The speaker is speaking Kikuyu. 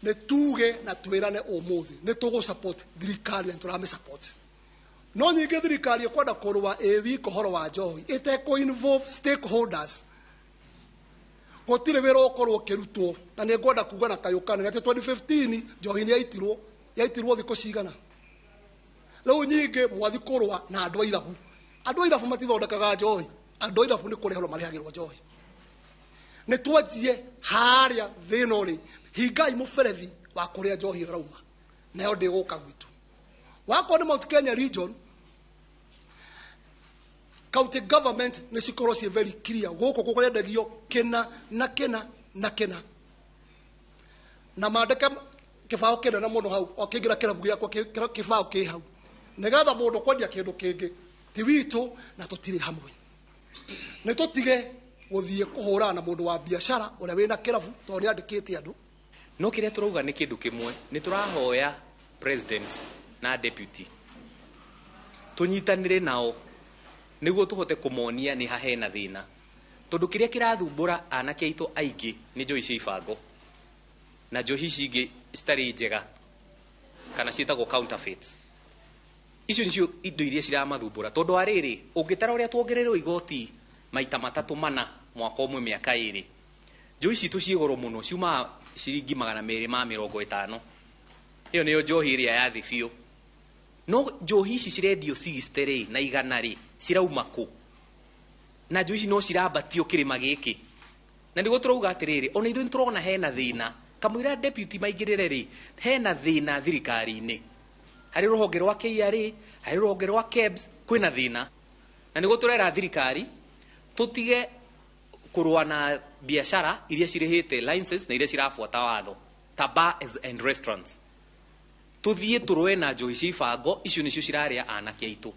Nĩ tuge na twĩrane ũmũthĩ nĩ tũgũ support thirikari na tũramĩ support. No nyingĩ thirikari ĩkwenda kũrũa ĩ wika ũhoro wa njohi ĩtekũ involve stakeholders, gũtirĩ wĩra ũkorwo ũkĩrutwo. Na nĩ ngwenda kuga na kayũ kanene atĩ 2015 njohi nĩ yaitirwo, yaitirwo thikũ cigana. Rĩu nyingĩ mwathi kũrũa na andũ a irabu, andũ a irabu matithondekaga njohi, andũ a irabu nĩ kũrĩhwo marĩhagĩrwo njohi. Nĩ twanjie harĩa thĩna ũrĩ, hingai mũberethi wa kũrĩa njohi ĩrauma, nayo ndĩgũka gwitũ. Wakorwo nĩ Mount Kenya region, county government nĩ cikorwo ciĩ very clear, gũkũ kũrendagio kĩna na kĩna na kĩna, na mandĩke kĩbaũ kĩnene mũno hau o kĩingĩra kĩrabu gĩakwa, kĩbaũ kĩ hau, nĩgetha mũndũ kwendia kĩndũ kĩngĩ ti witũ na tũtirĩ hamwe. Nĩ tũtige gũthiĩ kũhũrana na mũndũ wa biacara ũrĩa wĩna kĩrabu tondũ nĩ andĩkĩte andũ. No kĩrĩa tũrauga nĩ kĩndũ kĩmwe, nĩ tũrahoya president na deputy tũnyitanĩre nao nĩguo tũhote kũmonia nĩ ha hena thĩna, tondũ kĩrĩa kĩrathumbũra anake aitũ aingĩ nĩ njohi cia ibango na njohi ici ingĩ citarĩ njega kana ciĩtagwo counterfeits. Icio nĩcio indo iria ciramathumbũra, tondũ wa rĩrĩ, ũngĩtara ũrĩa tuongererwo igoti maita matatũ mana mwaka ũmwe mĩaka 2, njohi citũ ciĩ goro mũno, ciumaga ciringi 250. Ĩyo nĩyo njohi ĩrĩa ya thĩ biũ. No njohi ici cirendio 60 rĩ na 100 rĩ, cirauma kũ? Na njohi ici no cirambatio kĩrĩma gĩkĩ. Na nĩguo tũrauga atĩrĩrĩ, ona ithuĩ nĩtũrona hena thĩna, kamũira deputy maingĩrĩre rĩ, hena thĩna thirikari-inĩ, harĩ rũhonge rwa KRA, harĩ rũhonge rwa KEBS, kwĩna thĩna. Na nĩguo tũrera thirikari tũtige kũrũa na biacara iria cirĩhĩte license na iria cirabuata watho ta bars and restaurants, tũthiĩ tũrũe na njohi cia ibango. Icio nĩcio cirarĩa anake aitũ.